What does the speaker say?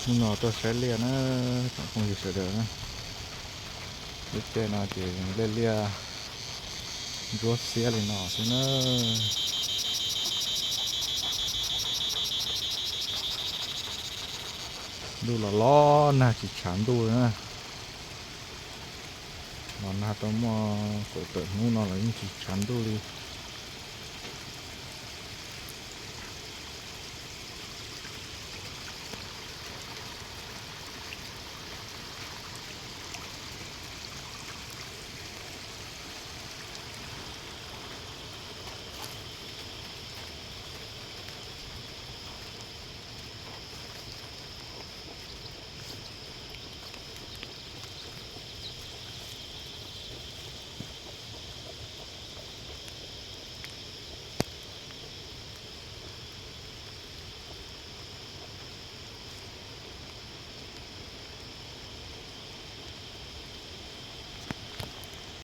Hnub no tuaj saib liaj na, tsoom phooj ywg sawv daws na. Lub caij no ces liaj liaj ntsuab xiab li no xwb na. Ntuj los los nag tsis tshav ntuj li na. Los nag tau muaj kaum tawm hnub no los yeej tsis tshav ntuj li.